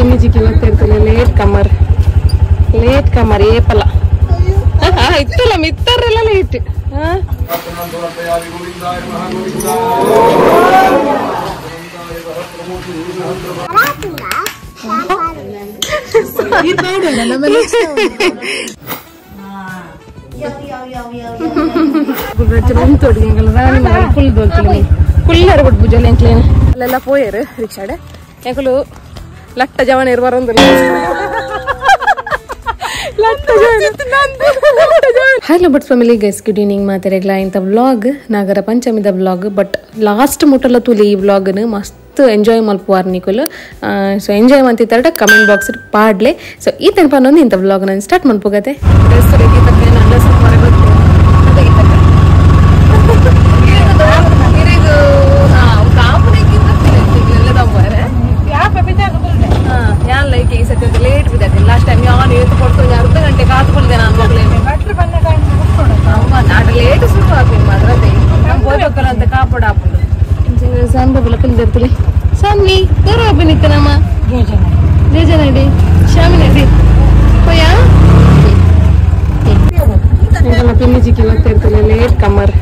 ಪಿನ್ನಿಜಿಗೆ ಗೊತ್ತಿರ್ತಲ್ಲ late ಕಮರ್ late ಕಮರ್ ಏಪಲ್ಲ ಇತ್ತಲ್ಲ ಮಿತ್ತರೆಲ್ಲ late. ಅಲ್ಲೆಲ್ಲ ಪೋಯರು ರಿಕ್ಷಾಡೆ ಎಂಕುಲು ಲಟ್ಟ ಜವನ ಇರುವರೊಂದಿಲ್ಲ. Hello but family guys, good evening. ಮಾತಾಡಗ್ಲ ಇಂಥ ವ್ಲಾಗ್ ನಾಗರ ಪಂಚಮಿದ ವ್ಲಾಗ್, ಬಟ್ ಲಾಸ್ಟ್ ಮುಟ್ಟಲ್ಲ ತೂಲಿ ಈ ವ್ಲಾಗ್ನು ಮಸ್ತ್ ಎಂಜಾಯ್ ಮಲ್ಪುವಾರ್ ನಿಕುಲು. ಸೊ ಎಂಜಾಯ್ ಮಂತಿತ್ತಾರ ಕಮೆಂಟ್ ಬಾಕ್ಸ್ ಪಾಡ್ಲೆ. ಸೊ ಈ ತನಪನ್ನೊಂದು ಇಂಥ ವ್ಲಾಗ್ ನಾನು ಸ್ಟಾರ್ಟ್ ಮನ್ಪುಗತೆ. ಲೇಟ್ ಬಿದ್ದೈತಿ ಲಾಸ್ಟ್ ಟೈಮ್ ಯಾನ್ ಏತು ಕೊಡ್ತು ಅರ್ಧ ಗಂಟೆ ಕಾತ್ಕೊಳ್ದೆ ನಾನು ಮಗಳೇನು ಲೇಟ್ ಸುರು ಹಾಕಿನ ಮಾತ್ರ ಬೋಜಕ್ಕಲ್ಲ ಅಂತ ಕಾಪಾಡ ಹಾಕೊಂಡು ಸಾಂಬಾಬುಲ ಕುಲ್ದಿರ್ತಲೆ ಸನ್ನಿ ದೂರ ನಿತ್ತ ನಮ್ಮ ಜೇಜನಡಿ ಶ್ಯಾಮಿನಡಿ ಪೋಯಾ ಪಿನ್ನಿಜಿಗೆ ಗೊತ್ತಿರ್ತಲ್ಲ ಲೇಟ್ ಕಮರ್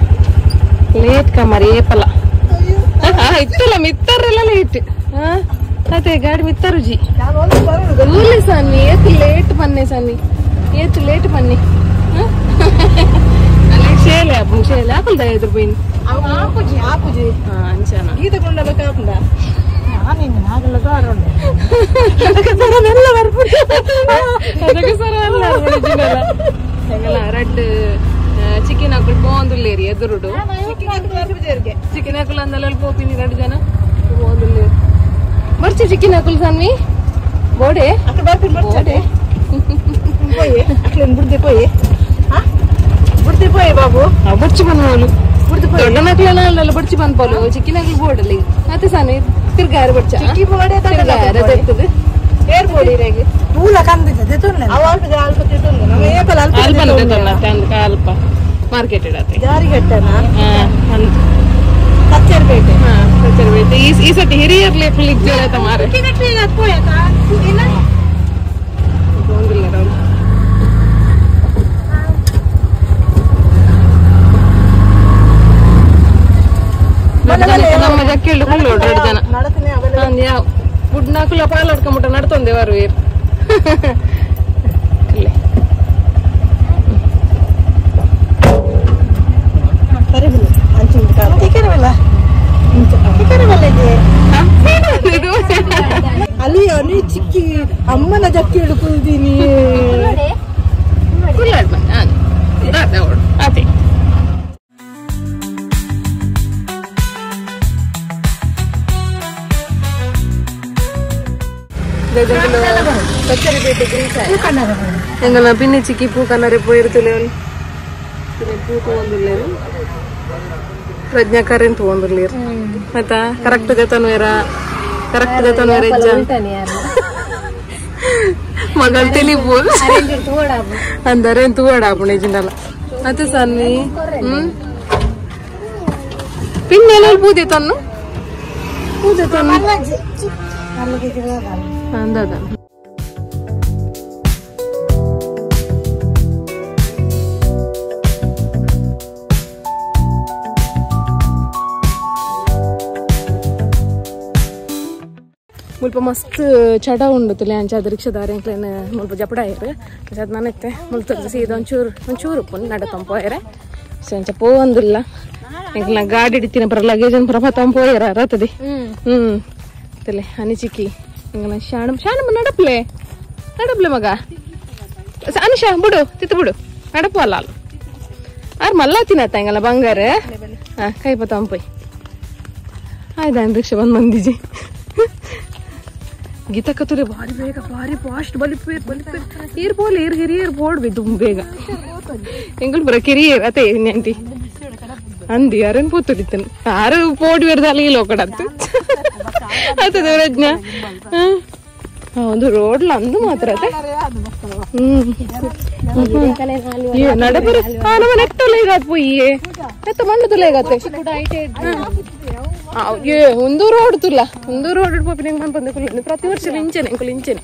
ಲೇಟ್ ಕಮರ್ ಏಪಲ್ಲ ಇತ್ತಲ್ಲ ಮಿತ್ತರೆಲ್ಲ ಲೇಟ್. ಅದೇ ಗಾಡಿ ಮಿತ್ತರುಜಿ ಊಲಿ ಸನ್ನಿ ಏತು ಲೇಟ್ ಬನ್ನಿ ಸನ್ನಿ ಏತು ಲೇಟ್ ಬನ್ನಿ ಶೇಲೆ ಅಪ್ಪು ಶೇಲೆ ಹಾಕಲ್ದ ಎದುರು ಬೈನ್ ಅಂಚನ ರಡ್ಡ್ ಚಿಕನ್ ಹಾಕುಲ್ ಪೋಂದುಲ್ಲೇರಿ ಎದುರುಡು ಚಿಕನ್ ಹಾಕುಲ್ ಅಂದಲ್ಲ ಪೋಪಿನಿ ಎರಡು ಜನ ಪೋಂದುಲ್ಲೇರಿ ಬರ್ಚಿ ಚಿಕನ್ ಹಾಕುಲ್ ಸನ್ವಿ ಬೋಡೆ ಬೋಡೆ ಬಾಬು ಬಡ್ಚಿ ಬಂದ್പോಲು ದೊಡ್ಡ ನಕ್ಲೆಲ್ಲ ಬಡ್ಚಿ ಬಂದ್ಪೋಲು ಚಿಕ್ಕಿನ ಹಾಕಲು ಬೋಡಲ್ಲಿ ಮತ್ತೆ ಸಾನಿ ತಿರ್ಗಾರ ಬಡ್ಚ ಅಲ್ಪ ಮಾರ್ಕೆಟ್ ಈ ಸತಿ ಹಿರಿಯರ್ಲೆ ಫುಲ್ ಇಜ್ಜಾತ ಮಾರೆ ನಮ್ಮ ಜಕ್ಕಿಳ್ಳು ಕುಳ್ಳೋಡು ಎರಡು ಜನ ಯಾವ ಗುಡ್ನಾಕುಲ ಪಾಲಾಡ್ಕೊಂಬಿಟ್ಟ ನಡ್ತೊಂದೆ ಬರುವೇರು ಇಲ್ಲೇ ಅಲ್ಲಿ ಚಿಕ್ಕಿ ಅಮ್ಮನ ಜಕ್ಕಿ ಹಿಡ್ಕೊಳ್ತೀನಿ ಅದೇ. ಎಂಗಲ ಪಿನ್ನಿ ಚಿಕ್ಕಿ ಪೂ ಕನ್ನರೆ ಪೋಯಿರ್ತಲೆ ಪೂ ತಗೊಂಡಿಲ್ಲೇನು ಪ್ರಜ್ಞಾಕರೇನು ತಗೊಂಡಿರ್ಲಿರ್ ಆಯ್ತಾ ಕರೆಕ್ಟ್ ಜತನ್ವೇರ ಕರೆಕ್ಟ್ ಜತನ್ವೇರ ಇಜ್ಜ ಮಗಳು ತಿಳಿಬೋದು ಅಂದರೆ ತೂವಾಡ ನಿಜಿಂಡಲ್ಲ ಮತ್ತೆ ಸನ್ನಿ ಪಿನ್ನೆಲ್ಲ ಪೂದೆ ತನ್ನು ಪೂದೆ ತನ್ನು ಅಂದದ ಮುಲ್ಪ ಮಸ್ತ್ ಚಡ ಉಂಡು ಅಂಚ ಅದು ರಿಕ್ಷಾದಾರ ಎಂಕ್ಲೇನ್ ಮುಲ್ಪ ಜಪಡ ಆಯ್ರು ಅದು ನಾನೆತ್ತೆ ಮುಲ್ಪ ಸೀದ ಒಂಚೂರು ಒಂಚೂರು ಉಪ್ಪು ನಡ ತಂಪೋಯರೆ ಸೊ ಅಂಚ ಪೋವಂದಿಲ್ಲ ಎಂಕ್ಲ ಗಾಡಿ ಹಿಡಿತೀನಿ ಪರ ಲಗೇಜ್ ಪರ ತಂಪೋಯರ ರತದೆ ಹ್ಮ್ ತಲೆ ಅನಿಚಿಕ್ಕಿ ಎಂಗಲ ಶಾಣ ಶಾಣ ನಡಪ್ಲೆ ನಡಪ್ಲೆ ಮಗ ಅನುಷಾ ಬಿಡು ತಿತ್ತು ಬಿಡು ನಡಪು ಅಲ್ಲ ಅಲ್ಲ ಆರ್ ಮಲ್ಲ ತಿನ್ನತ್ತ ಎಂಗಲ ಬಂಗಾರ ಹಾ ಕೈ ತಂಪೋಯ್ ಆಯ್ತಾ ರಿಕ್ಷಾ ಬಂದ್ ಮಂದಿಜಿ ಗೀತಕ್ಕ ಭಾರಿ ಬೇಗ ಭಾರಿ ಫಾಸ್ಟ್ ಬಲಿಪೇರ್ ಬಲಿಪೇರ್ ಏರ್ ಪೋಲ್ ಏರ್ ಹಿರಿಯರ್ ಬೋಡ್ಬಿ ತುಂಬ ಬೇಗ ಎಂಗುಲ್ ಬರ ಕಿರಿಯರ್ ಅದೇ ನೆಂಟಿ ಅಂದಿ ಯಾರೇನು ಪೂತುಡಿತನು ಯಾರು ಪೋಡಿ ಬರ್ದಲ್ಲ ಈ ಲೋಕಡತ್ತು ಆತದ ಪ್ರಜ್ಞ ಒಂದು ರೋಡ್ಲ ಅಂದು ಮಾತ್ರ ಅದೇ ಹ್ಮ್ ನಡಬರ ನಮ್ಮ ನೆಟ್ಟಲ್ಲ ಈಗ ಪೊಯ್ಯೆ ಎತ್ತ ಮಣ್ಣು ತುಲೆ ಆಗತ್ತೆ. ಏ ಒಂದು ರೋಡ್ ತುಲ್ಲ ಒಂದು ರೋಡ್ ಪೋಪಿನ ಹೆಂಗ್ ಬಂದ ಕುಲ್ಲ ಪ್ರತಿ ವರ್ಷ ಇಂಚೆನೆ ಕುಲ್ ಇಂಚೆನೆ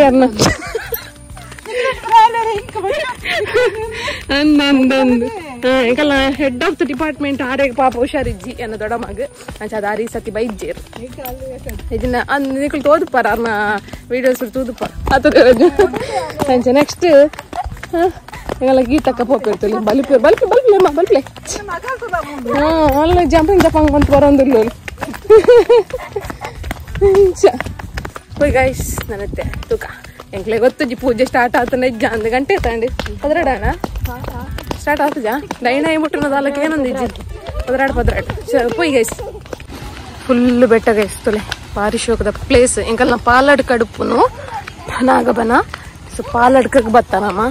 ಯಾರನ್ನ ಅಂದಂದು ಎಂಕಲ್ಲ head of the department ಆರೇಗ ಪಾಪ ಹುಷಾರಿಜ್ಜಿ ಎನ್ನ ದೊಡ್ಡ ಮಗ ಅಂಚ ಅದು ಆರಿ ಸತಿ ಬೈಜ್ಜೇರು ಇದನ್ನ ನಿಕುಲ್ ತೋದುಪಾರ ಅರ್ನ ವೀಡಿಯೋಸ್ ತೂದುಪಾರ ಆತದ ಅಂಚ ನೆಕ್ಸ್ಟ್ ಎಂಗಲ್ಲ ಗೀತಕ್ಕ ಪೋಪಿರ್ತಲ್ಲ ಬಲಿಪೇರು ಬಲ್ಪಿ ಬಲ್ಪ್ಲೆ ಅಮ್ಮ ಬಲ್ಪ್ಲೆ ಅಲ್ಲ ಜಂಪಿಂಗ್ ಜಪಾಂಗ್ ಕೊಂತ ಬರೋಂದಿಲ್ಲ ಇಂಚ ಹೋಯ್ ಗೈಸ್ ನನ್ನತ್ತೆ ತೂಕ ಎಂಕ್ಲೆ ಗೊತ್ತುಜಿ ಪೂಜೆ ಸ್ಟಾರ್ಟ್ ಆತನ ಇಜ್ಜ ಅಂದ್ ಗಂಟೆ ತಂಡಿ ಪದ್ರಾಡಣ ಸ್ಟಾರ್ಟ್ ಆಗ್ತಜಾ ಡೈನ ಮುಟ್ಟನದ ಅಲ್ಲಕ್ಕೆ ಏನೊಂದು ಪದ್ರಾಡ್ ಪದ್ರಾಡ್ ಪೋಯ್ ಗೈಸ್ ಫುಲ್ ಬೆಟ್ಟ ಗೈಸ್ ತುಲೆ ಭಾರಿ ಶೋಕದ ಪ್ಲೇಸ್ ಎಂಕಲ್ನ ಪಾಲಡ್ ಕಡುಪುನು ನಾಗಬನ ಸೊ ಪಾಲಡ್ಕಕ್ಕೆ ಬತ್ತಾನಮ್ಮ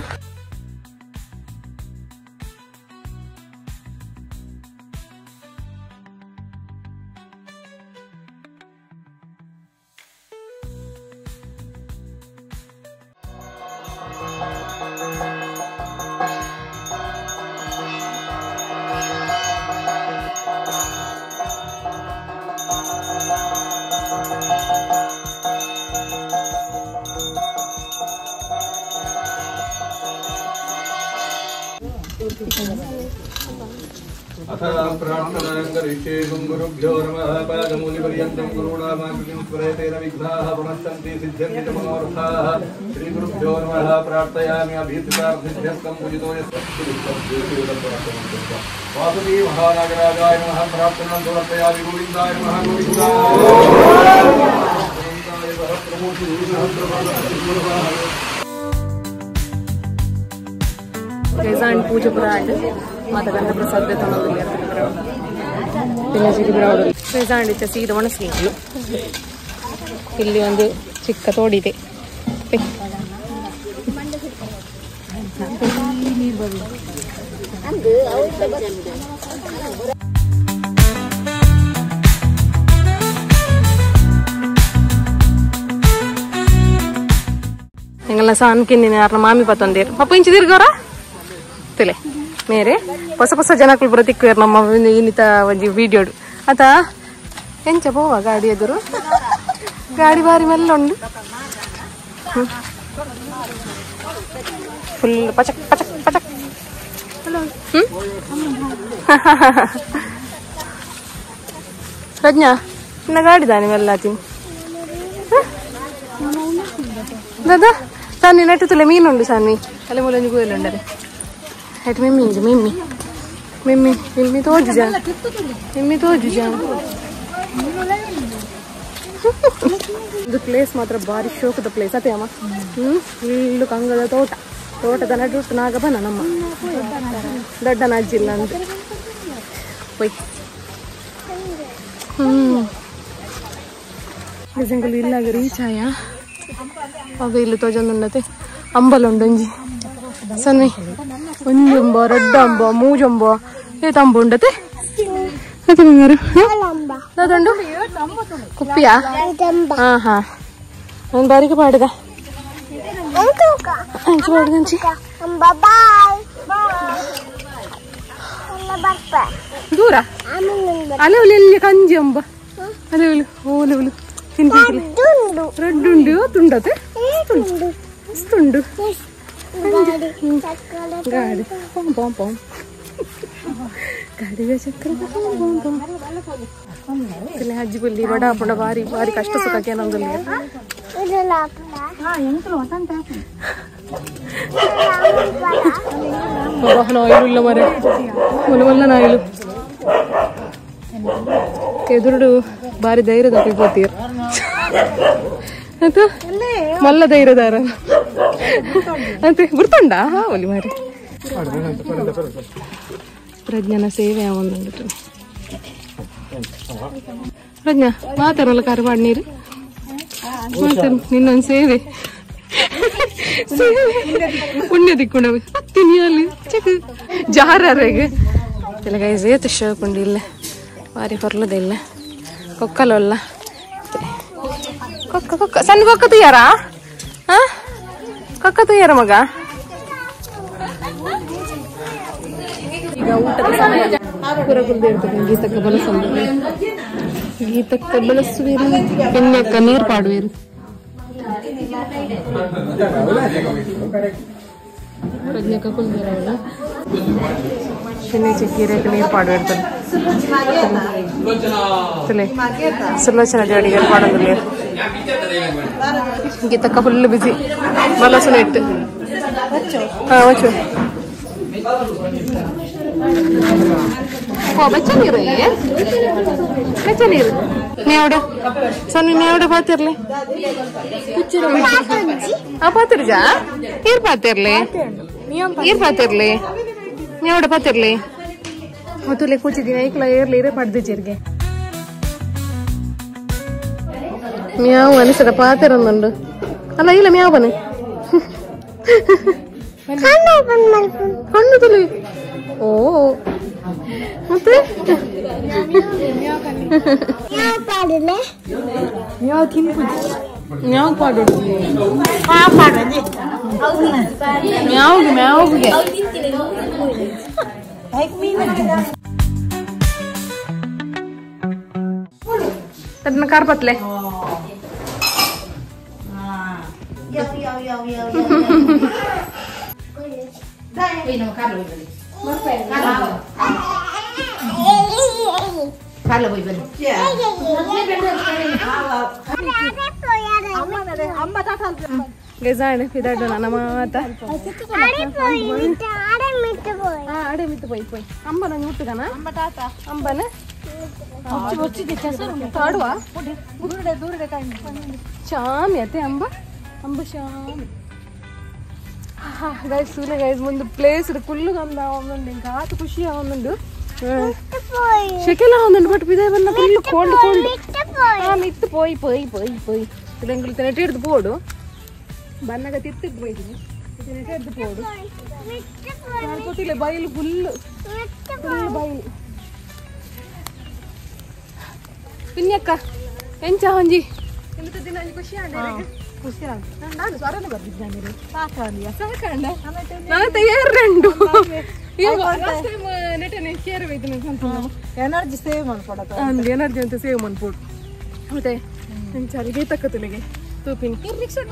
अथ प्रार्थनां करिष्ये गुरुभ्यो नमः पादमूलिपर्यन्तं गुरूणामाकृतिं स्मरेतेन विघ्नाः प्रणश्यन्ति सिद्ध्यन्ति च मनोरथाः श्रीगुरुभ्यो नमः प्रार्थयामि अभीप्सितार्थिभ्यस्तं पूजितो वासुदेव महानागराजाय नमः प्रार्थनां समर्पयामि गोविन्दाय नमः गोविन्दाय ಗೈಸಾಂಡ್ ಪೂಜೆ ಪುರ ಆಂಡ್ ಮಾತ ಗಂಧ ಪ್ರಸಾದ ಗೈಸಾಂಡ್ ಇತ್ತ ಸೀದ ಒಣಸಿಗಳು ಇಲ್ಲಿ ಒಂದು ಚಿಕ್ಕ ತೋಡಿದೆ ಎಂಗೆಲ್ಲ ಸಾನ್ಕಿನ್ನಿನ ಯಾರನ್ನ ಮಾಮಿ ಪತ್ತೊಂದೇರು ಪಪ್ಪ ಇಂಚಿ ತಿರ್ಗೋರ ತುಲೆ ಮೇರೆ ಹೊಸ ಹೊಸ ಜನಕ್ಕಳು ಪೂರ ತಿಕ್ಕುವೇರು ನಮ್ಮ ಇನ್ನಿತ ಒಂಜಿ ವೀಡಿಯೋಡು ಆತ ಎಂಚ ಪೋವ ಗಾಡಿ ಎದುರು ಗಾಡಿ ಬಾರಿ ಮೆಲ್ಲ ಉಂಡು ಫುಲ್ ಪಚಕ್ ಪಚಕ್ ಪಚಕ್ ಪ್ರಜ್ಞಾ ನಿನ್ನ ಗಾಡಿ ದಾನಿ ಮೆಲ್ಲಾತೀನಿ ದಾದಾ ಸಾನ್ವಿ ನೆಟ್ಟು ತುಲೆ ಮೀನುಂಡು ಸಾನ್ವಿ ಅಲೆ ಮೂಲಂಜಿ ಕೂದಲುಂಡರೆ ಆಯ್ತು ಮಿಮ್ಮಿ ಇಂಜಿ Mimmi Mimmi Mimmi ತೋಜು ಜಾ ಮಿಮ್ಮಿ ತೋಜು ಜಾ ಇದು ಪ್ಲೇಸ್ ಮಾತ್ರ ಭಾರಿ ಶೋಕದ ಪ್ಲೇಸ್ ಅದೇ ಅಮ್ಮ. ಫುಲ್ಲು ಕಂಗದ ತೋಟ ತೋಟದ ನಡು ನಾಗಬನ ನಮ್ಮ ದೊಡ್ಡ ನಾಜಿಲ್ಲ ಅಂತ ಪೊಯ್ ನಿಜಂಗಲು ಇಲ್ಲಾಗ ರೀಚ್ ಆಯ ಅವ ಇಲ್ಲಿ ತೋಜೊಂದುಂಡತೆ ಅಂಬಲುಂಡೊಂಜಿ ಸನ್ನಿ ಒಂಜೊಂಬ ರಡ್ಡಂಬ ಮೂಜೊಂಬ ಏತಂಬ ಉಂಡತೆ ಅದೇ ಬಂಗಾರು ದಾದುಂಡು ಕುಪ್ಪಿಯಾ ಹಾ ಹಾ ನಾನು ಬಾರಿಗೆ ಪಾಡುಗ ಅಂಚು ಪಾಡುಗ ಅಂಚಿ ದೂರ ಅಲೆ ಒಲಿ ಎಲ್ಲಿ ಕಂಜಿ ಅಂಬ ಅಲೆ ಒಲಿ ಓಲೆ ಒಲಿ ತಿಂತಿಲ್ಲ ರಡ್ಡುಂಡು ತುಂಡತೆ ತುಂಡು ಗಾಡಿ pom pom pom ಗಾಡಿಗೆ ಚಕ್ರ pom pom pom ಇಲ್ಲಿ ಅಜ್ಜಿ ಬಲ್ಲಿ ಬಡ ಪುಂಡ ಬಾರಿ ಬಾರಿ ಕಷ್ಟ ಸುಖಕ್ಕೆ ಏನೊಂದಿಲ್ಲ ನಾಯಿಲು ಇಲ್ಲ ಮರೆ ಮೊಲ ನಾಯಿಲು ಎದುರುಡು ಬಾರಿ ಧೈರ್ಯದ ಹೋಗ್ತೀರ ಆಯ್ತು ಮಲ್ಲ ಧೈರ್ಯದಾರ ಅಂತೆ ಗುರ್ತುಂಡ ಒಲಿ ಮಾರಿ ಪ್ರಜ್ಞಾನ ಸೇವೆ ಒಂದು ಪ್ರಜ್ಞಾ ಮಾತಾಡಲ್ಲ ಕಾರು ಮಾಡಿ ನೀರು ಮಾತಾಡ ನಿನ್ನೊಂದು ಸೇವೆ ಪುಣ್ಯ ದಿಕ್ಕೊಂಡವಿ ತಿನ್ನಿಯಲ್ಲಿ ಚೆಕ್ ಜಾರರೆಗೆ ಗೈಸ್ ಏತು ಶೋಕುಂಡು ಇಲ್ಲ ಬಾರಿ ಹೊರ್ಲದ ಇಲ್ಲ ಕೊಕ್ಕಲಲ್ಲ ಕೊಕ್ಕ ಕೊಕ್ಕ ಸಣ್ಣ ಕೊಕ್ಕ ತುಯ್ಯಾರಾ ಹಾ ಕೊಕ್ಕ ತುಯ್ಯಾರ ಮಗ. ಈಗ ಊಟದ ಸಮಯ. ಪೂರ ಗೀತಕ್ಕ ಬಲಸ ಗೀತಕ್ಕ ಬಳಸುವಿರು ಬೆನ್ನಕ್ಕ ನೀರು ಪಾಡುವಿರು ಪ್ರಜ್ಞಕ್ಕ ಕುಲ್ದಿರವಲ್ಲ ಚೆನ್ನೈ ಚಿಕ್ಕೀರಕ್ಕೆ ನೀರು ಪಾಡುವಿರ್ತಾರೆ ಸುಲೋಚನ ಜೋಡಿಗೆ ಪಾಡೋದಿಲ್ಲ ಗೀತಕ್ಕ ಫುಲ್ ಬಿಸಿ ಬಲಸುನ ಇಟ್ಟು ಹಾ ವಚ್ಚು ಓ ಬೆಚ್ಚ ನೀರು ಬೆಚ್ಚ ನೀರು ನೀವಡ ಸೊನ್ನೆ ನೀವಡ ಪಾತಿರ್ಲಿ ಆ ಪಾತಿರ್ಜಾ ನೀರ್ ಪಾತಿರ್ಲಿ ನೀರ್ ಪಾತಿರ್ಲಿ ನೀವಡ ಪಾತಿರ್ಲಿ ಮೊದಲೇ ಕೂಚಿದ್ದೀನಿ ಐಕ್ಲ ಏರ್ಲಿ ಇರೇ ಪಡ್ದು ಮ್ಯಾವು ಅನಿಸದ ಪಾತಿರೊಂದುಂಡು ಅಲ್ಲ ಇಲ್ಲ ಮ್ಯಾವು ಬನ್ನಿ ಕಣ್ಣು ತುಲಿ ಓ ಮತ್ತೆ ಮ್ಯಾವ್ ಪಾಡು ಮ್ಯಾವ್ಗೆ ಮ್ಯಾವ್ಗೆ ಅದನ್ನ ಕಾರ್ಪತ್ಲೆ ಗಜಾಣ ಇದಾಡ ನನ್ನ ಮಾತ ಆಡೆ ಮಿತ್ತು ಪೋಯ್ ಪೋಯ್ ಅಂಬನ ಮುಟ್ಟುಗನ ಅಂಬನ ತಾಡುವ ಶಾಮಿ ಅತ್ತೆ ಅಂಬ ಅಂಬ ಶಾಮಿ ಗೈಸ್ ಸೂಲೆ ಗೈಸ್ ಮುಂದೆ ಪ್ಲೇಸ್ ಕುಲ್ಲು ಅಂದ ಒಂದುಂಡು ఇంకా ಆತ ಖುಷಿ ಒಂದುಂಡು ಶೆಕೆಲ ಒಂದುಂಡು ಬಟ್ ಬಿದೆ ಬನ್ನ full cold cold ಹಾ ಮಿತ್ತು ಪೋಯ್ ಪೋಯ್ ಪೋಯ್ ಪೋಯ್ ಎಂಗ್ಲು ನೆಟ್ ಹಿಡ್ದು ಪೋಡು ಬನ್ನಗ ತಿರ್ತಿದ್ದು ಹೋಯ್ತೀನಿ ನೆಟ್ ಹಿಡ್ದು ಪೋಡು ಗೊತ್ತಿಲ್ಲ ಬೈಲು ಫುಲ್ ಫುಲ್ ಬೈಲು ಪಿನ್ಯಕ್ಕ ಎಂಚ ಹೊಂಜಿ ಎಂತ ದಿನ ಖುಷಿ ಖುಷಿ ನಾನು ಸ್ವರನೆ ಬರ್ತಿದ್ದಾನೆ ಸಾಕಂಡ ನಾನು ತಯಾರುಂಡು ನೆಟನೆ ಕೇರ್ ಎನರ್ಜಿ ಸೇವ್ ಮಾಡ್ಕೊಡತ್ತ ಎನರ್ಜಿ ಅಂತ ಸೇವ್ ಮಾಡ್ಕೊಡು ಮತ್ತೆ ಚಳಿಗೆ ತಕ್ಕ ತುಲಿಗೆ ತೂಪಿನ ರಿಕ್ಷಾ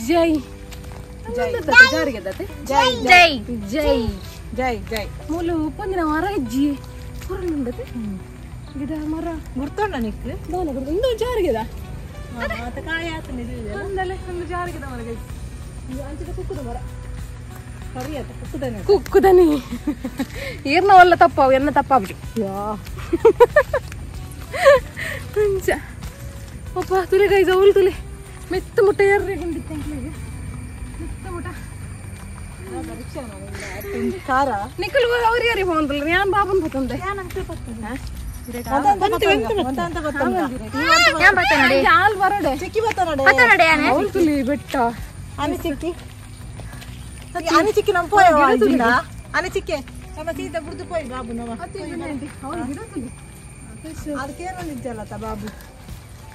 ಜೈ ಜಾರಿಗೆ ಜೈ ಜೈ ಜೈ ಜೈ ಜೈ ಮೂಲ ಉಪ್ಪಂದಿನ ಮರ ಅಜ್ಜಿ ಹೊರನುಂಡತೆ ಗಿಡ ಮರ ಗುರ್ತೋಣ ನಿಕ್ ದಾನ ಗುರ್ತು ಇಂದು ಜಾರಿಗೆದ ಅಂದಲೆ ಒಂದು ಜಾರಿಗೆದ ಮರ ಗೈಸ್ ಅಂಚಿದ ಕುಕ್ಕುದ ಮರ ಸರಿಯಾತ ಕುಕ್ಕುದನೆ ಕುಕ್ಕುದನಿ ಏರ್ನ ವಲ್ಲ ತಪ್ಪಾವು ಎನ್ನ ತಪ್ಪಾವು ಯಾ ಅಂಚ ಒಪ್ಪ ತುಲೆ ಗೈಸ್ ಅವಳು ತುಲೆ ಮೆತ್ತ ಮುಟ್ಟ ಏರ್ರೆ ಗುಂಡಿತ್ತೆ ಮೆತ್ತ ಮುಟ್ಟ ನಿಖಲ್ ಅವ್ರು ಯಾರಿಗೆ ಹೋಗಂತಲ್ಲ ನಾನು ಬಾಬನ್ ಬತ್ತಂದೆ ಬೆಟ್ಟ ಆನೆ ಚಿಕ್ಕಿ ಆನೆ ಚಿಕ್ಕಿ ನಮ್ಮ ಪೋಯ ಆನೆ ಚಿಕ್ಕೆ ನಮ್ಮ ಸೀತಾ ಬುಡ್ದು ಪೋಯ್ ಬಾಬು ನಮ್ಮ ಅದಕ್ಕೇನೊಂದಿದ್ದಲ್ಲ ಬಾಬು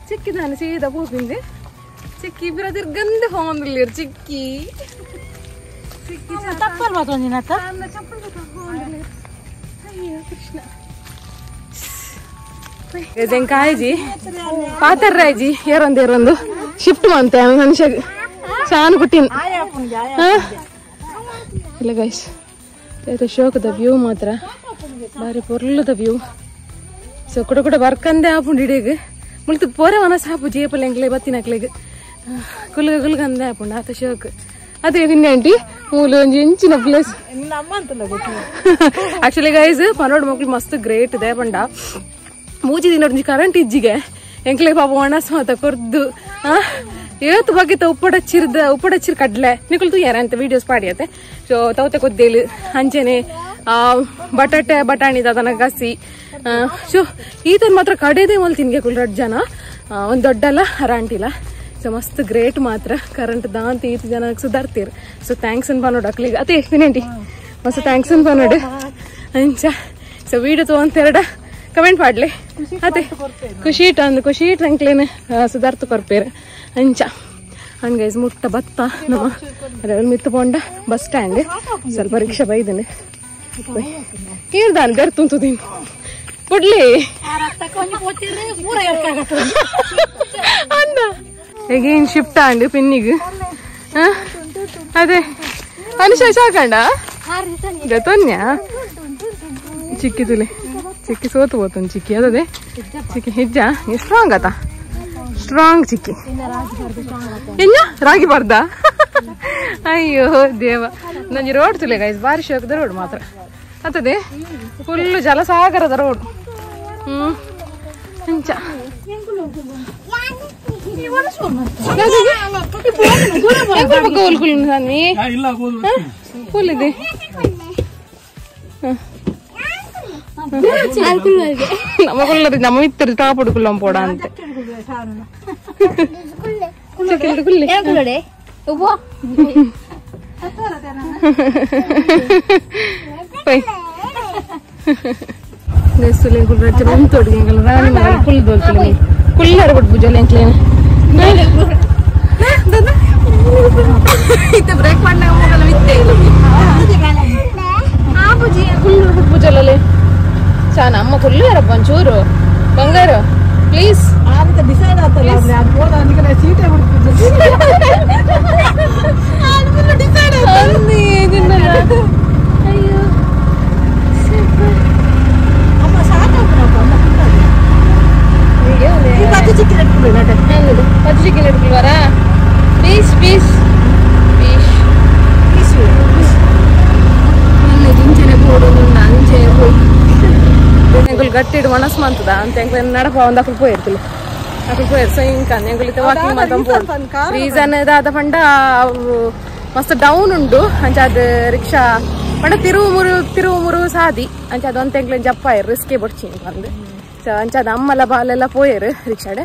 ಚಿಕ್ಕಿದಾನೆ ಸೀದಾ ಹೋಗಿಂದೆ ಚಿಕ್ಕಿ ಇಬ್ಬರ ಹೋಗಂದಿಲ್ಲ ಚಿಕ್ಕಿ ತಪ್ಪಲ್ ಮಾತೊಂದಿನತ್ತ ಅಯ್ಯೋ ಕೃಷ್ಣ ಕಾಯಿಜಿ ಪಾತರ್ರಾಜಿ ಏರೊಂದು ಏರೊಂದು ಶಿಫ್ಟ್ ಮಂತೆ ಮನುಷ್ಯ ಶಾನು ಕುಟ್ಟಿನ ಇಲ್ಲ ಗೈಸ್ ಶೋಕದ ವ್ಯೂ ಮಾತ್ರ ಬಾರಿ ಪೊರ್ಲದ ವ್ಯೂ ಸೊ ಕುಡ ಕುಡ ಬರ್ಕಂದೆ ಆಪುಂಡು ಇಡೀಗ ಮುಳ್ತು ಪೋರೆ ಮನಸ್ಸು ಹಾಪು ಜೇಪಲ್ ಎಂಗ್ಲೆ ಬತ್ತಿನಕ್ಲೆಗ್ ಕುಲ್ಗ ಕುಲ್ಗ ಅಂದೆ ಆಪುಂಡು ಆತ ಶೋಕ್ ಅದೇ ನಿನ್ನೆ ಆಂಟಿ ಮೂಲ ಒಂಜಿ ಇಂಚಿನ place actually guys ಪನೋಡ್ ಮಕ್ಳು ಮಸ್ತ್ ಗ್ರೇಟ್ ಇದೆ ಪಂಡ ಮೂಜಿ ದಿನ ಒಂಜಿ ಕರೆಂಟ್ ಇಜ್ಜಿಗೆ ಎಂಕ್ಲೆ ಪಾಪ ಒಣಸ್ ಮಾತ ಕೊರ್ದು ಏತ್ ಬಗೆತ ಉಪ್ಪಡಚ್ಚಿರ್ದ ಉಪ್ಪಡಚ್ಚಿರ್ ಕಡ್ಲೆ ನಿಕುಲ್ ತೂಯಾರ ಅಂತ ವೀಡಿಯೋಸ್ ಪಾಡಿಯತ್ತೆ ಸೊ ತೌತೆ ಕೊದ್ದೇಲು ಅಂಚೆನೆ ಬಟಾಟೆ ಬಟಾಣಿ ದಾದನ ಗಸಿ ಸೊ ಈತನ್ ಮಾತ್ರ ಕಡೆದೇ ಮಲ್ ತಿನ್ಗೆ ಕುಲ್ ರಡ್ ಜನ ಒಂದು ದೊಡ್ಡಲ್ಲ ಅರಾಂಟಿಲ್ಲ ಸೊ ಮಸ್ತ್ ಗ್ರೇಟ್ ಮಾತ್ರ ಕರೆಂಟ್ ದಾಂತ ಈತ ಜನ ಸುಧಾರ್ತೀರ್ ಸೊ thanks ಅನ್ ಪನೋಡು ಅಕ್ಲಿಗೆ ಅದೇ ವಿನಂಟಿ ಮಸ್ತ್ thanks ಅನ್ ಪನೋಡು ಅಂಚ ಸೊ ವೀಡಿಯೋ ತೊಗೊಂತೆರಡ ಕಮೆಂಟ್ ಮಾಡ್ಲಿ ಅದೇ ಖುಷಿ ಇಟ್ಟು ಅಂದು ಖುಷಿ ಇಟ್ಟು ಅಂಕ್ಲೇನೆ ಸುಧಾರ್ತು ಕೊರ್ಪೇರು ಅಂಚ And guys ಮುಟ್ಟ ಬತ್ತ ನಮ್ಮ ಅದೇ ಮಿತ್ತು ಪೋಂಡ ಬಸ್ ಸ್ಟ್ಯಾಂಡ್ ಸ್ವಲ್ಪ ರಿಕ್ಷಾ ಬೈದನೆ ಕೀರ್ದಾನ್ ಗರ್ತುಂತುದೀನಿ ಕೊಡ್ಲಿ ಅಂದ ಎಗೇನ್ ಶಿಫ್ಟ್ ಆಂಡ್ ಪಿನ್ನಿಗ್ ಅದೇ ಅನುಷಾ ಸಾಕಂಡ ಜತೋನ್ಯ ಚಿಕ್ಕಿ ತುಲೆ ಚಿಕ್ಕಿ ಸೋತು ಹೋತನ್ ಚಿಕ್ಕಿ ಅದೇ ಚಿಕ್ಕಿ ಹೆಜ್ಜ ಸ್ಟ್ರಾಂಗ್ ಆತ ಸ್ಟ್ರಾಂಗ್ ಚಿಕ್ಕಿ ಇನ್ನ ರಾಗಿ ಬರ್ದ ಅಯ್ಯೋ ದೇವ ನಂಜಿ ರೋಡ್ ತುಲೆ ಗೈಸ್ ಬಾರಿ ಶೋಕದ ರೋಡ್ ಮಾತ್ರ ಅತ್ತದೆ ಫುಲ್ ಜಲಸಾಗರದ ರೋಡ್. ಹ್ಮ್ ಅಂಚ ಕೂಲಿದೆ ನಮ್ಮ ಕುಲ್ಲರಿ ನಮ್ಮ ಇತ್ತರು ಟಾಪುಡು ಕುಲ್ಲಂ ಪೋಡ ಅಂತ ಕುಲ್ಲರ ಬಿಟ್ಟು ಎಂಕ್ಲೇನು ಇತ್ತೆ ಬ್ರೇಕ್ ಕುಲ್ಲು ಚಾ ನಮ್ಮ ಕುಲ್ಲು ಯಾರಪ್ಪ ಒಂಚೂರು ಬಂಗಾರು ಪ್ಲೀಸ್ ಡಿಸೈಡ್ ಆಗ್ತಲ್ಲ ಅಯ್ಯೋ ಚಿಕ್ಕಿ ಹಿಡ್ಕೊಳ್ವಾರಾ piece piece piece ಎಂಕುಲು ಗಟ್ಟಿಡು ಮನಸ್ಸು ಮಂತದ ಅಂತ ಎಂಕ್ಲ ನಡಪ ಒಂದು ಅಕುಲು ಪೋಯಿರ್ತಲು ಅಕುಲು ಪೋಯಿರ್ ಸೊ ಇಂಕ ಎಂಕುಲು ವಾಕಿಂಗ್ ಮಾತ ರೀಸನ್ ದಾದ ಪಂಡ ಮಸ್ತ್ ಡೌನ್ ಉಂಡು ಅಂಚಾದ ರಿಕ್ಷಾ ಪಂಡ ತಿರುವು ತಿರುವು ಸಾದಿ ಅಂಚಾದ ಒಂತ ಎಂಕ್ಲೆನ್ ಜಪ್ಪಾಯರ್ ರಿಸ್ಕೇ ಬೊಡ್ಚಿ ಬಂದು ಸೊ ಅಂಚಾದ ಅಮ್ಮಲ ಬಾಲೆಲ್ಲ ಪೋಯರು ರಿಕ್ಷಾಡೆ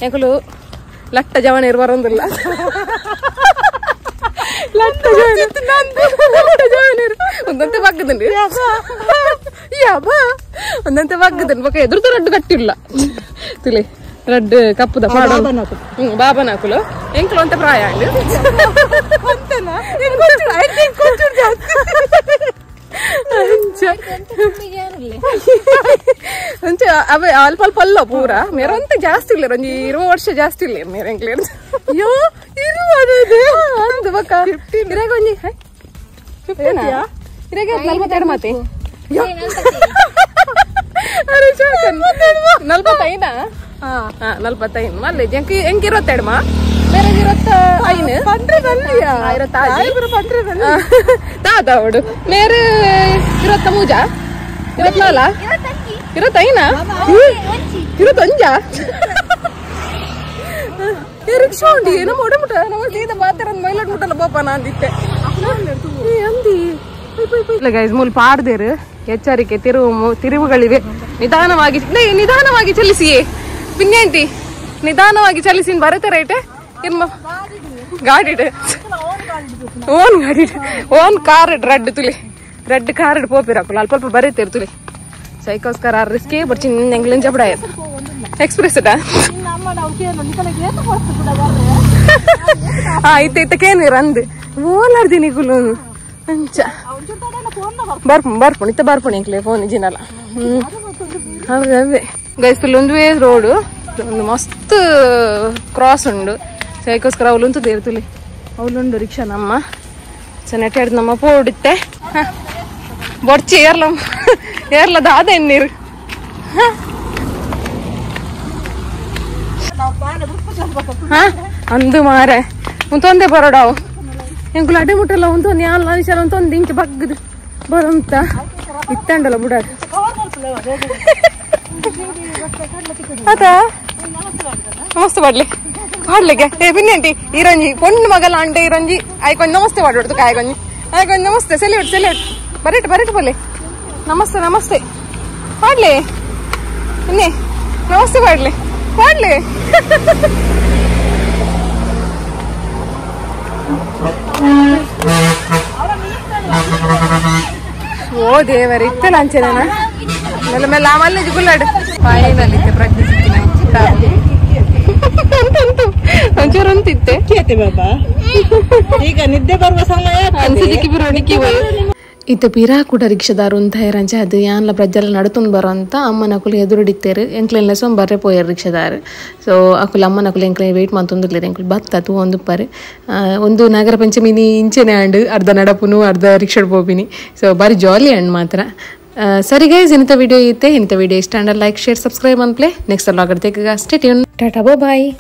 ಎಂಕುಲು ಲಟ್ಟ ಜವನೇರು ಬರೋದಿಲ್ಲ ಲಟ್ಟ ಜವನೇರು ಒಂದಂತೆ ಬಗ್ಗದಂడి ಯಾಬ ಒಂದಂತೆ ಬಗ್ಗದಂడి ಬೊಕ ಎದುರುದ ರಡ್ಡು ಕಟ್ಟಿಲ್ಲ ತುಲೆ ರಡ್ಡು ಕಪ್ಪುದ ಬಾಬನ ಹಾಕುಲು ಎಂಕುಲು ಅಂತ ಪ್ರಾಯ ಅಂಡು ಅಂಚ ಅವೆ ಅಲ್ಪ ಅಲ್ಪ ಅಲ್ಲ ಪೂರ ಮೇರಂತ ಜಾಸ್ತಿ ಇಲ್ಲ ಒಂಜಿ 20 ವರ್ಷ ಜಾಸ್ತಿ ಇಲ್ಲ ಮೇರೆ ಎಂಕ್ಲೇರ್ ಅಯ್ಯೋ ಇರುವ ಅಂದು ಬಕ್ಕ ಇರಾಗ ಒಂಜಿ 50 ಇರಾಗ 42 ಮಾತೆ ಅರೆ ಶಾಕನ್ 45 ಹಾ 45 ಮಲ್ಲೆ ಎಂಕ್ ಎಂಕ್ 22 ಮಾ ಬೇರೆ 25 ಪಂಡ್ರೆ ಬಲ್ಲಿಯಾ 26 ಪಂಡ್ರೆ ಬಲ್ಲಿ ದಾದ ಅವಡು ಮೇರೆ 23 24 25 25 ರಿಕ್ಷಾ ಉಂಡಿ ಏನೋ ಮೊಡ ಮುಟ್ಟ ನಮ್ಮ ಸೀದಾ ಬಾತರ ಮೈಲಾಡ್ ಮುಟ್ಟಲ್ಲ ಬೋಪ ನಾಂದಿತ್ತೆ ಅಂದಿ ಇಲ್ಲ ಗೈಸ್ ಮೂಲ ಪಾಡ್ದೇರು ಎಚ್ಚರಿಕೆ ತಿರುವುಗಳಿವೆ ನಿಧಾನವಾಗಿ ನಿಧಾನವಾಗಿ ಚಲಿಸಿಯೇ ಪಿನ್ಯಾಂಟಿ ನಿಧಾನವಾಗಿ ಚಲಿಸಿ ಬರತ್ತೆ ರೈಟ್ ಗಾಡಿ ಓನ್ ಗಾಡಿ own car red ತುಲಿ ರೆಡ್ ಕಾರ್ ಪೋಪಿರಾಕುಲ್ಲ ಅಲ್ಪ ಅಲ್ಪ ಬರೀತೇರು ತುಲಿ ಸೈಕೋಸ್ಕರ ರಿಸ್ಕೇ ಬರ್ಚಿ ಎಂಗ್ಲಿನ್ ಜಬಡ ಎಕ್ಸ್ಪ್ರೆಸ್ ಇತ್ತ ಇತ್ತಕೇನು ರಂದು ಓಲಾಡ್ದೀನಿ ಕುಲು ಅಂಚ ಬರ್ಪು ಬರ್ಪುಣಿ ಇತ್ತ ಬರ್ಪುಣಿ ಎಂಕ್ಲೆ ಫೋನ್ ಜಿನಲ್ಲ. ಹ್ಮ್ ಅದೇ ಅದೇ ಗೈಸ್ ಒಂದುವೇ ರೋಡು ಒಂದು ಮಸ್ತ್ ಕ್ರಾಸ್ ಉಂಡು ಸೈಕೋಸ್ಕರ ಅವಲುಂತು ದೇರ್ತುಲಿ ಅವಲುಂಡು ರಿಕ್ಷಾ ನಮ್ಮ ಸೊ ನೆಟ್ ನಮ್ಮ ಪೋಡಿತ್ತೆ ಬೊಡ್ಚಿ ಏರ್ಲ ಏರ್ಲ ದಾದ ಎಣ್ಣೀರು ಅಂದು ಮಾರೆ ಒಂತೊಂದೇ ಬರೋಡಾವು ಎಂಕುಲು ಅಡೆ ಮುಟ್ಟಲ್ಲ ಒಂತೊಂದು ಯಾಲ ವಿಚಾರ ಒಂತೊಂದು ಇಂಚ ಬಗ್ಗದು ಬರಂತ ಇತ್ತಂಡಲ್ಲ ಬುಡ ಅದ ನಮಸ್ತೆ ಪಾಡ್ಲಿ ಪಾಡ್ಲಿಕ್ಕೆ ಏ ಪಿನ್ನಿ ಇರಂಜಿ ಪೊಣ್ಣು ಮಗಲ ಅಂಡೆ ಇರಂಜಿ ಆಯ್ಕೊಂಜಿ ನಮಸ್ತೆ ಪಾಡ್ಬಿಡ್ತು ಕಾಯ್ಕೊಂಜಿ ಆಯ್ಕೊಂಜಿ ನಮಸ್ತೆ ಸೆಲ್ಯೂಟ್ ಸೆಲ್ಯೂಟ್ ಬರೇಟ್ ಬರೇಟ್ ಪಲ್ಲೆ ನಮಸ್ತೆ ನಮಸ್ತೆ ಪಾಡ್ಲಿ ಇನ್ನೇ ನಮಸ್ತೆ ಪಾಡ್ಲಿ ಪಾಡ್ಲಿ ಓ ದೇವರೇ ಇತ್ತಲ್ಲ ಅಂಚೆನ ಮೆಲ್ಲ ಮೆಲ್ಲ ಆಮಲ್ಲಿ ಗುಲ್ಲಾಡು ಫೈನಲ್ ಇತ್ತೆ ಪ್ರಜ್ಞೆ ಸಿಕ್ಕಿನ. ಒಂಚೂರು ಅಂತಿತ್ತೆ ಬಾಬಾ ಈಗ ನಿದ್ದೆ ಬರುವ ಸಮಯ. ಇತ್ತ ಪಿರಾ ಕೂಡ ರಿಕ್ಷಾದಾರು ಉಂತಾಯರಂಚ ಅದು ಯಾನ್ಲ ಪ್ರಜಲ ನಡತೊಂದು ಬರೋ ಅಂತ ಅಮ್ಮನ ಅಕುಲು ಎದುರುಡಿತ್ತೇರು ಎಂಕ್ಲೆನ್ಲ ಸೊಂ ಬರ್ರೆ ಪೋಯರ್ ರಿಕ್ಷಾದಾರು. ಸೊ ಅಕುಲು ಅಮ್ಮನ ಅಕುಲು ಎಂಕ್ಲೆ ವೇಟ್ ಮಂತೊಂದುಲ್ಲೆರ್ ಎಂಕುಲು ಬತ್ತ ತೂವೊಂದುಪ್ಪರು. ಒಂದು ನಾಗರ ಪಂಚಮಿನಿ ಇಂಚೆನೆ ಆಂಡ್ ಅರ್ಧ ನಡಪುನು ಅರ್ಧ ರಿಕ್ಷಾಡ್ ಪೋಪಿನಿ. ಸೊ ಬಾರಿ ಜಾಲಿ ಆಂಡ್ ಮಾತ್ರ. ಸರಿ ಗೈಸ್, ಇಂಥ ವಿಡಿಯೋ ಇತ್ತೆ. ಇಂಥ ವಿಡಿಯೋ ಇಷ್ಟ ಅಂಡ ಲೈಕ್ ಶೇರ್ ಸಬ್ಸ್ಕ್ರೈಬ್ ಅನ್ಪ್ಲೆ. ನೆಕ್ಸ್ಟ್ ವ್ಲಾಗ್ ತೆಕ್ಕ stay tune. Tata bye.